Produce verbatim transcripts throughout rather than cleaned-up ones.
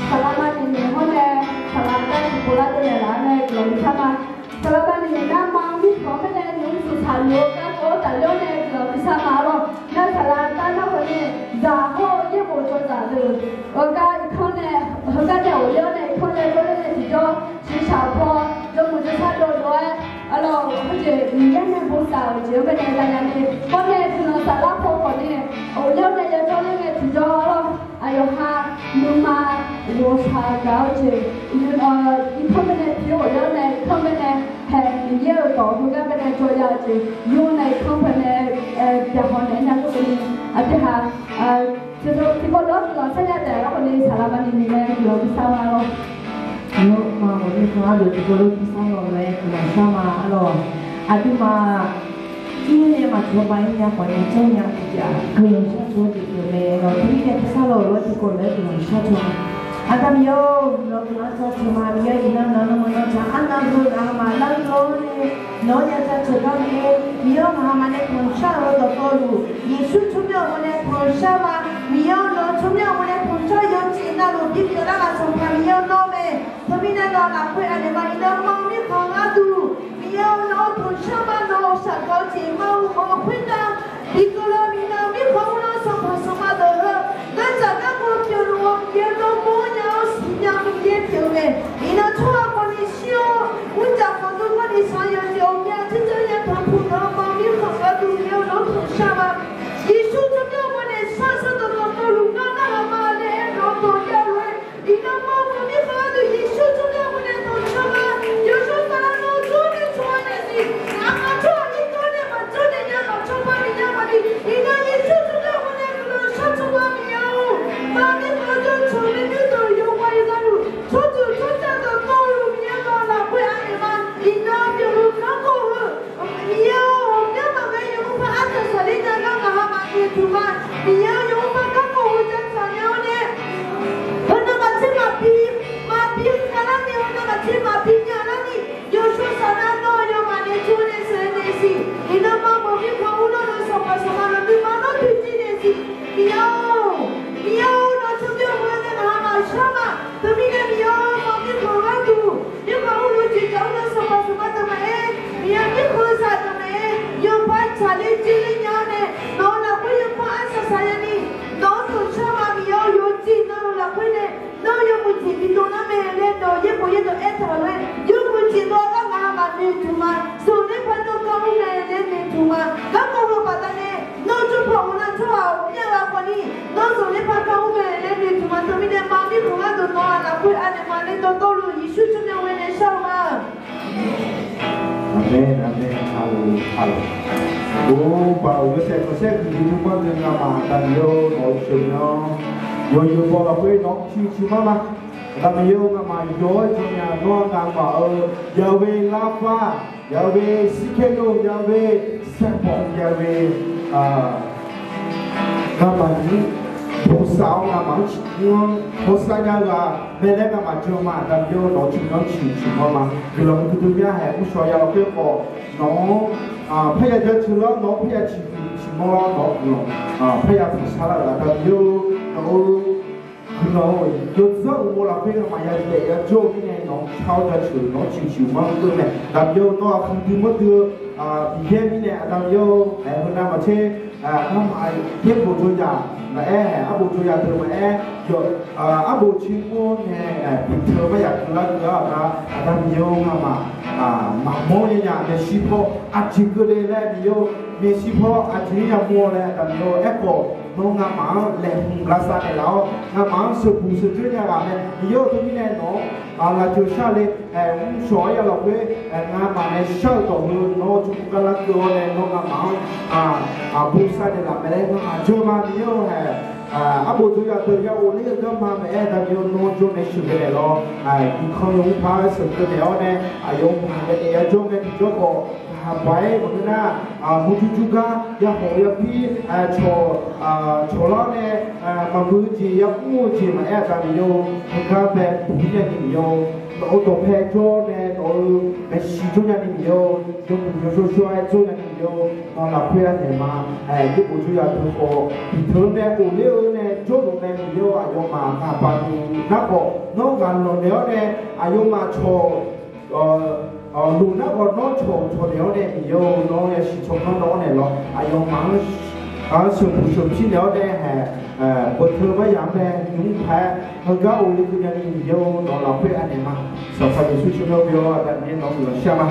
Saqlaqma nyiq nyiq hawr nae, saqlaq gar tiqpov lar deuv naeqlaf-awr nae guiqlanq bishar ma. Saqlaqma nyiq nyiq nar ma mirkhanq-anr baenae nymq-mr smq tsaq luf-eu garkawv-anr tafler-awr nae guiqlanq bishar ma-awr lawr. Nar saqlaq gar nar khawf ni, zaq hawr-eu yaerbof jawrzaq deuq-euq gar irkanr nae, heugar nae ghofler-awr nae irkanr nae jawrler nae tiqjawr, shiqshaq paw, jawrmuiq jawrshar dawv dawv-aer, arlawr, heujeq Miqyaer nae bosav-euq jeq-anr baenae zanya ni, hawr nae guiqlanq saflar paw khawf ni, ghofler-awr nae yajawr ler ngae tiqjawr, arlawr, aqyawf ha nuima ghawqshaq gaq-eu jeq, irkanr baenae pi-awr ghofler-awr nae irkanr baenae hae, Miqyaer-euq dawq heugar baenae jawr ya-eu jeq, yur nae irkanr baenae byaqhaw naeq-aer nya lor keuvni, aqdui ha tiqkawv lof-aer guiqlanq sharnya taef-a lor keuvni, saqlaqma nyiq nyiq nae guiqlanq bishar ma lor. Aqyawfmaf ghawqmya khanq-anr deuq tiqkawv lof-aer bishar lor laer guiqlanq shar ma lor. Aqduimaf, ir nae maqcawba-ir nya khawf ni janrnya tiqjeq-aq, guiqlanq shar cawq-eu jeq pyeuf mae lor. Teumirnae bishar lor-eu lof-aer tiqkawv lof-aer guiqlanq shar cawq ma. Aqda Miqyaer-or, nawq-eu guiqlanq-anr jaceuq ma. Miqyaer iqnan nawq-anr nanrma nanrja arnav heu ngaq hamaf lar-eu lor nae nawq-anr ya jaceuq gar mae. Miqyaer-or, ngaq hamaf nae tanqshar-eu dawqtawvluf Yeqsur tsawrmyanr-euq ghawqmya nae tanqshar ma. Miqyaer-or, nawq-eu tsawrmyanr-euq ghawqmya nae tanqshar yawjeq navluf bipyeuf lar lafsawq paq Miqyaer-or nawr mae. Teumirnae nawq-eu lafkhoer anaeq ma iqnan ma-eu mirkhanq gharduq Miqyaer-or, nawq-eu tanqshar ma. Nawq-eu shaqgawq-eu jeq ma-eu khoertav, tiqkawv lof-aer Miqyaer-or, mirkhanq-anr lar sanqpaq sanqma deuq heu, gardzaq garkawv pyeufluf-eu Miqyaer nawr mawrnya-awr siqnya-eu Miqyaer pyeuf-eu mae. Iqnan tsawrhaq khawf ni shir-awr, mrdzaq khawf dov khawf ni shaq yawjeq ghawqmya tsertser ya tanqpuq nan ma-eu mirkhanq gharduq Miqyaer-or, nawq-anr tanqshar ma. Yeqsur tsawrmyanr-euq ghawqmya nae shar-eu shardawq dawqtawvluf ngar narhaq ma laer aer-eu dawqtawv jav-eu lof-aer, iqnan ma-eu mirkhanq gharduq Yeqsur tsawrmyanr-euq ghawqmya nae tanqshar ma. Yawshawr Saflar nawr jawr nae cawba naeq siq. Aqma tsawrhaq irkanr nae maqjawr naeq nya maqcawba naeq nya maqni, iqnan Yeqsur tsawrmyanr-euq ghawqmya nae guiqlanq shar cawba Miqyaer-or, ma mirkhanq jawr cawq nae nymr deuq yawqghaq yawqghaq luf tsawrjeuq tsawrca dawqtawvluf Miqyaer-or, nawq-eu lafkhoer anaeq ma. Iqnan pyeufluf garkawv heu Miqyaer-or, ghawqmyanr maqngeur yawqghaq par arsaq saqler nya gar ngaq hamaf noeqtmq ma. Miqyaer-or, yawqghaq par garkawv heu jaceuq nya-awr nae, heunav maqtser maqbi, maqbi-eu nya larni, heunav maqtser maqbi nya larni, Yawshawr Saflar nawr yawmaf nae jawr nae sheuqghae naeq siq. Iqnan ma meuq mirkhanq ur nar-eu sanqpaq sanqma lafkhoer ma nawr toeqciv naeq siq. Miqyaer-or, Miqyaer-or, nawq-eu tsawrmyanr-euq ghawqmya nae ngaq hamaf shar ma. Teumirnae Miqyaer-or, ma mirkhanq gharduq mirkhanq ur-eu jeqzaq ur nar-eu sanqpaq sanqma deuq maqaer, Miqyaer mirkhanq zaq deuq maqaer, yawqpar tsaqler jirler nya-awr nae, nawq-eu lafkhoer yawpar arsaq saqler ni, nawq-anr tanqshar ma. Miqyaer-or, yawjeq navluf lafkhoer nae nawr yawmuiq jeq bidov nar mae laer nawq-eu yaerbof yaerdawq aertaq-euq lof-aer, yawmuiq jeq dov-awr gar ngaq hamaf noeqtmq ma. Zanqler par nawr gar ur mae laer noeqtmq ma. Garkawv heu baqdanae nawr jawrpaw ghoflar tsawrhaq-awq, myav ghaq khawf ni nawr zanqler par gar ur mae laer noeqtmq ma. Teumirnae ma mirkhanq gharduq nawq-eu lafkhoer anaeq ma laer dawqtawvluf Yeqsur tsawrmyanr-euq ghawqmya nae shar-eu ma. Aqmeq, aqmeq, aqmeq. Or, baoq-euq yawshaef khanqsaer guiqlanq nuima deuq ngamaf Aqda Miqyaer-or, nawq-eu sheuqghae-awr, yawqyawq baw lafkhoer nawq-anr ciqciq mar ma. Aqda Miqyaer-or, ngamaf yawr-aer janrnya nawr ngamaf-euq Yahweh Rapha, Yahweh Tsidkenu, Yahweh Sabaoth, Yahweh, ngamaf nymq-mr bosav-awr ngamaf-anr ciqmr-anr hawsav nya-eu ghaq mae laer ngamaf jan ma. Aqda Miqyaer-or, nawq-eu tsawrmyanr-anr ciqciq mar ma. Guiqlanq huiqdui dui mya haeq mrshawq ya lafkhoer khawf nawq-anr parya jaceuq lar, nawq-anr parya ciqhuiq ciqmawr lar, nawq-eu guiqlanq parya tanqshar lar-euq Aqda Miqyaer-or, nawq-eu guiqlanq-or, yawdzanr uqmov lafkhoer ngamaf ya daef ya jawr-eu mirnae nawq-anr shar-awr jaceuq, nawq-anr ciqciq mar-eu keuv mae. Aqda Miqyaer-or, nawr aqhuiq dui mawr dui-eu Miqyaer mirnae Aqda Miqyaer-or, aer heunav maqtser ngamaf yaerbof jawrzaq maqaer, aer arbof jawrzaq deuq maqaer, yawq, arbof tser mawr nae biftaq-eu maryaq keuvlar keuv-awr Aqda, Aqda Miqyaer-or, ngamaf maqmawr nya nya maeqshi paw aqjeq keuvle laer Miqyaer-or, maeqshi paw aqjeq-ir yamawr laer Aqda Miqyaer-or, aerkhawf nawr ngamaf-anr laeqhmq lavsav naeqlaf-awr ngamaf-anr sheuqbuq sheuqdzeur nya ghaq mae. Miqyaer-or, teumirnae nawq-anr lafjeuq sharle mrshawq-aer ya lafkhoer ngamaf nae shar-eu dawq heu nawr jmq gar lar keuv-awr nae nawr ngamaf-anr bosav naeqlaf mae laer ngamaf jan ma. Miqyaer-or, haeq arbof jawrzaq deuq ya ghofler-eu garma maqaer, Aqda Miqyaer-or, nawr jawr nae sheuqghae naeqlaf-awr, irkanr yawmr par sheuqghae naeq-awr nae, aqyawfmaf nae daef ya jawr ngae tiqjawr khawf Aqbawq-aer maqngeur nar, murjur jur gar ya hawq ya pir, cawq, cawq lar nae, maqmuiq-eu jeq ya mr-eu jeq maqaer-aq da Miqyaer-or, heugar bae buq-ir nya ni Miqyaer-or, nawq-euq dawqpae jawr nae nawq-euq maeqshi jawr nya ni Miqyaer-or, yawmuiq yawshawr shawr-aer jawr nya ni Miqyaer-or, nawq lafkhoer anaeq ma. Yaerbof jawr ya teu khawf tiqteu nae ghofler-eu nae jawrluf mae Miqyaer-or, aqyawfmaf ghaq baq-eu narkhawf nawr ghaq lanq naeq-awr nae aqyawfmaf cawq loq narkhawf nawr cawq cawq naeq-awr nae Miqyaer-or, nawr yasiq tsawrganr nawr-awr naeq lawr aqyawfmaf-anr sheuqbuq sheuqpir naeq-awr nae haeq, beufteu maryamq-anr bae nymr paq-aer heugar ghofle keuv nya ni Miqyaer-or, nawq lafkhoer anaeq ma. Sanqpaq Yeqsur tsawrmyanr ghoe-awr aqda Miqyaer nawq-anr guiqlanq shar ma.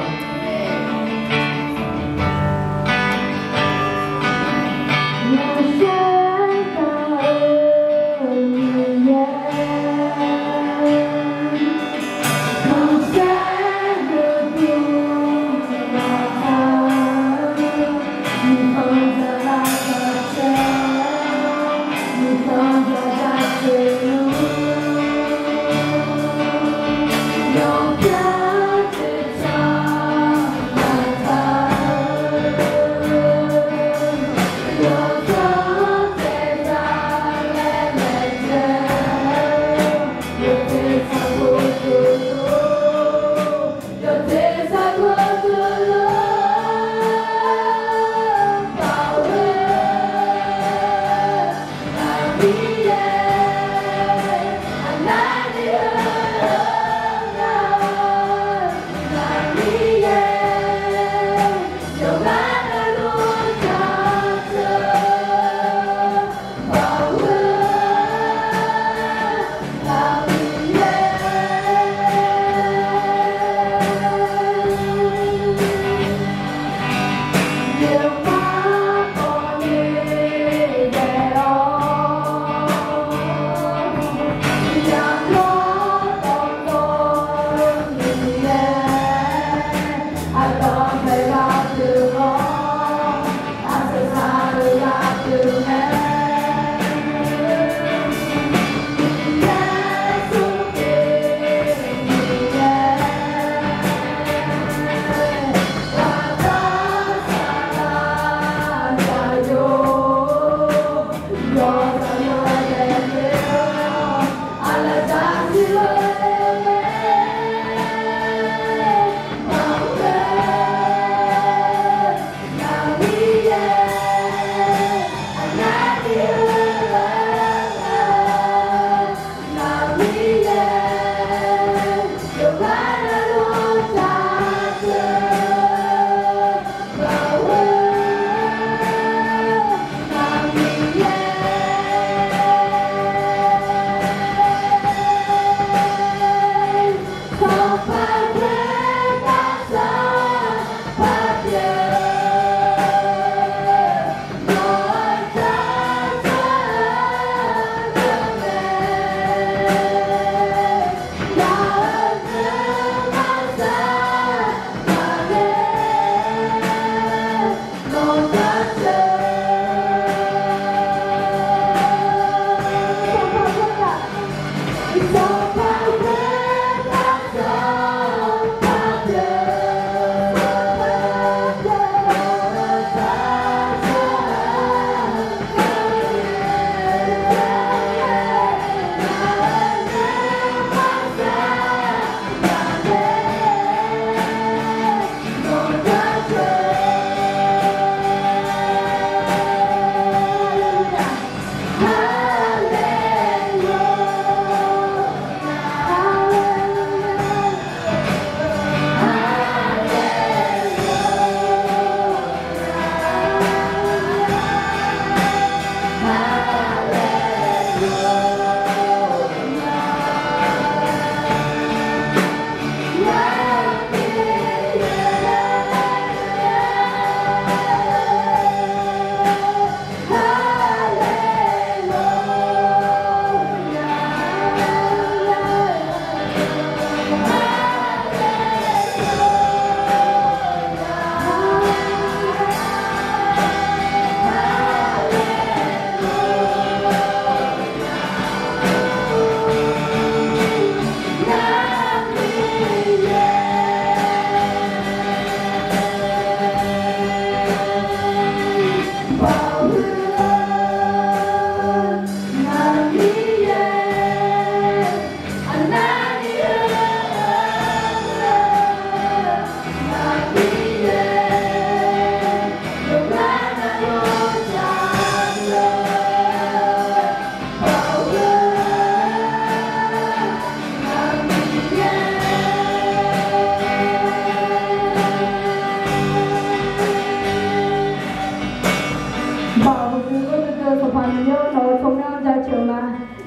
Sanqpaq Miqyaer-or, nawq-euq tsawrmyanr jaceuq ma.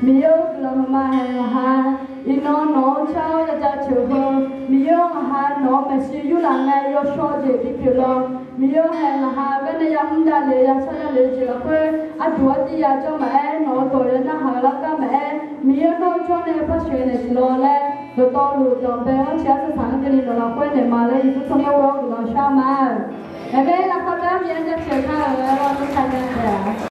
Miqyaer-or, guiqlanq huiqma haeq ngaq ha. Iqnan nawq-anr car-awr ya jaceuq heu, Miqyaer-or, ngaq ha nawq-anr maeqshi yurlaf ngae yawshawr jeq bipyeuf lawr. Miqyaer-or, haeq ngaq ha garnae yamr davlef yashar davlef-eu jeq lafkhoer aqduq artiv ya jawr maqaer, nawq-euq dawq ya narhaq-eu largar maqaer, Miqyaer-or, nawr jawr nae par sheuqnaeq siq lawr laer, dawqtawvluf danqbae-anr tiq ar saq saq-anr keuvni nawq lafkhoer naeq ma laer Yeqsur tsawrmyanr ghoe-awr guiqlanq shar ma. Aqmeq. Lafkhoer gar Miqyaer jaceuq kar-euq aer-awr nuikar nya taef-a.